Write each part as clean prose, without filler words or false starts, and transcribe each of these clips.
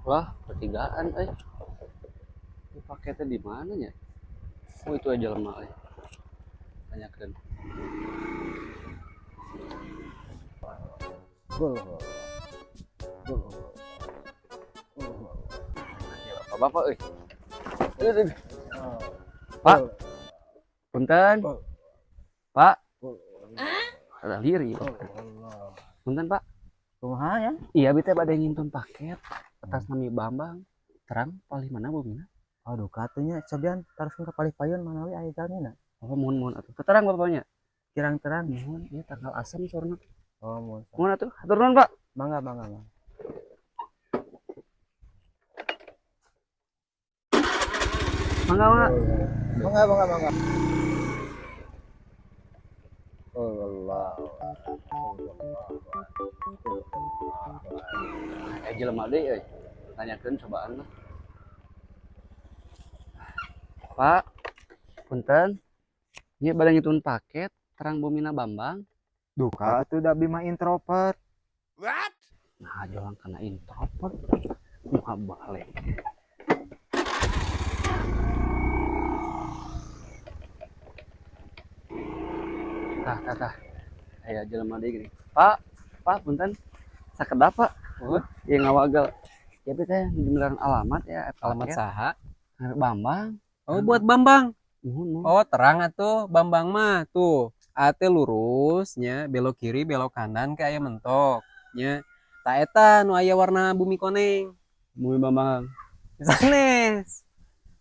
Wah, pertigaan eh. Ini paketnya di mana ya? Oh, itu aja lemah eh. Tanyakan. Ya, bapak-bapak eh. Pak. Punten. Pak. Ada liri. Punten, Pak. Kumaha ya? Iya, abi teh bade ngintun paket atas nami Bambang. Terang palih mana bumina? Aduh, katunya cobian taroskeun ka palih payun manawi aya jalmina. Oh, mohon mohon atuh. Terang bapaknya. Kirang terang. Mohon, ieu tanggal asem sorna. Oh, mohon. Mohon atuh. Hatur nuhun, Pak. Mangga, mangga, mangga. Mangga, mangga. Mangga, mangga, mangga. Allah. Eh, jelema deui euy. Tanyakeun cobaan lah. Pak, punten. Ieu bade ngitun paket terang bumina Bambang. Duka atuh da abi mah introvert. Nah, jolang kana introvert. Muha balik. Tah, tah, tah. Aya jelema deui gini. Pak, Pak, punten. Sakedap, Pak. Oh, ieu ngawagal. Ya teh beneran alamat ya, Alamat paket. saha? Bambang. Oh, buat Bambang. Nuhun, nuhun. Oh, terang atuh Bambang mah tuh. Ate lurusnya, belok kiri, belok kanan ke aya mentok nya. Ta eta nu aya warna bumi koneng. Bumi Bambang. Sanes.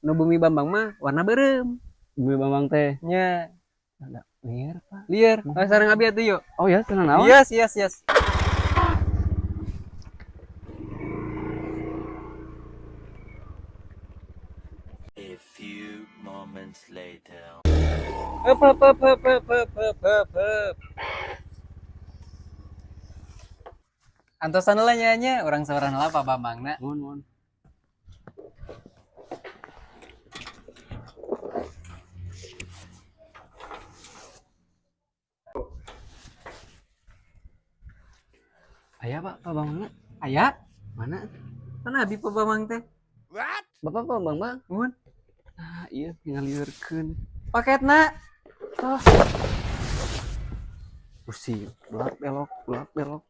Nu bumi Bambang mah warna beureum Bumi Bambang teh. nya. Ada liar, Pak. Lieur. Oh, sareng abi atuh yuk. Oh ya, senang naon? Yes, yes, yes. A few moments later. Hup, hup, hup, hup, hup, hup, hup, hup, hup. Antosan heula nya nya, urang saoran heula Pak Bambangna. Mohon, mohon. Aya, Pak, Pak Bambang. Aya? Mana? Mana abi Pak Bambang teh? Bapak Pak Bambang? Nuhun. Nah, iya ngaliurkeun. Paketna. Pusing, belak belok, belak belok.